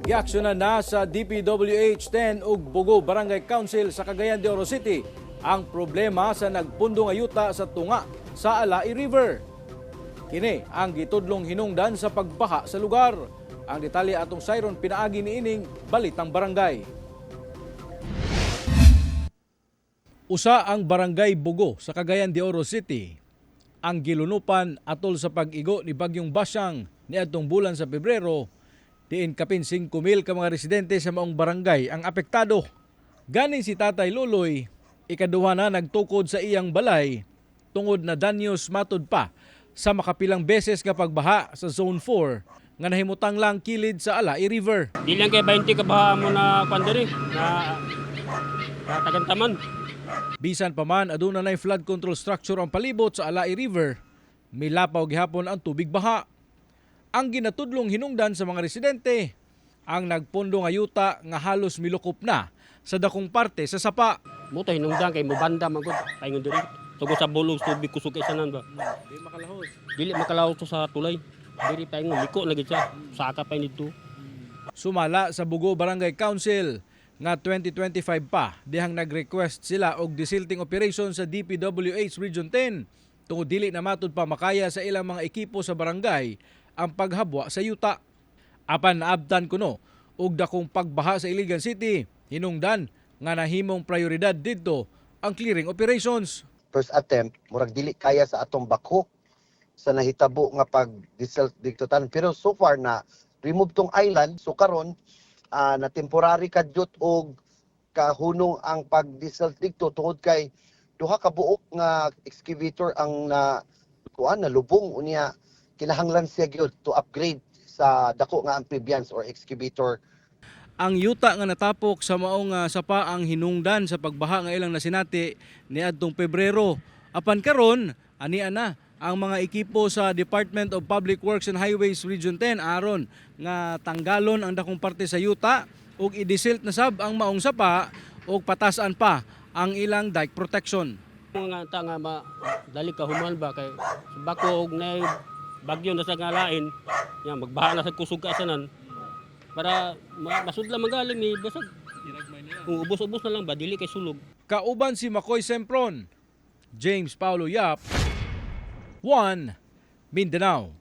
Giaksyonan na sa DPWH 10 ug Bogo Barangay Council sa Cagayan de Oro City ang problema sa nagpundo nga yuta sa tunga sa Alai River. Kini ang gitudlong hinungdan sa pagbaha sa lugar. Ang detalye atong sayron pinaagi niining Balitang Barangay. Usa ang Barangay Bogo sa Cagayan de Oro City ang gilunupan atol sa pag-igo ni Bagyong Basyang niadtong bulan sa Pebrero, diin kapin 5,000 ka mga residente sa maong barangay ang apektado. Gani si Tatay Luloy, ikaduha na nagtukod sa iyang balay tungod na danyos matud pa sa makapilang beses nga pagbaha sa Zone 4 nga nahimutang lang kilid sa Alai River. Di lang kay 20 ka baha mo na kwan diri na na tagantaman. Bisan pa man aduna nay flood control structure ang palibot sa Alai River, milapaw gihapon ang tubig baha. Ang ginatudlong hinungdan sa mga residente, ang nagpondo nga yuta nga halos milukop na sa dakong parte sa sapa. Mo to hinungdan kay mubanda man gud paingon diri. Tugod sa bulong tubig kusog kay sanan ba. Di makalahos. Dili makalawot to sa tulay. Diri paingon liko na gid siya. Saka pa nito. Sumala sa Bogo Barangay Council nga 2025 pa dihang nag-request sila og desilting operation sa DPWH Region 10 tungod dili na matud pa makaya sa ilang mga ekipo sa barangay ang paghabwa sa yuta. Apan naabtan kuno og dakong pagbaha sa Iligan City, hinungdan nga nahimong prioridad didto ang clearing operations. First attempt, murag dili kaya sa atong bako sa nahitabo nga pag desilt dito tanan, pero so far na remove tong island. So karon na temporary kadyot og kahunong ang pag desilt dito tungod kay duha ka buok nga excavator ang na kuan na lubong. Unya kinahanglan siya gyud to upgrade sa dako nga amphibians or excavator. Ang yuta nga natapok sa maong sapa ang hinungdan sa pagbaha nga ilang nasinati niadtong Pebrero. Apan karon, ania na ang mga ekipo sa Department of Public Works and Highways Region 10 aron nga tanggalon ang dakong parte sa yuta ug idesilt na sab ang maong sapa ug patasan pa ang ilang dike protection. Mga ta nga ma dali ka human ba kay sa bako og nay bagyo na sa ngalain nya magbaha na sa kusog ka sanan para masudla magaling ni basag kung ubos-ubos na lang ba dili kay sulog. Kauban si Makoy Sempron, James Paulo Yap, 1 Mindanao.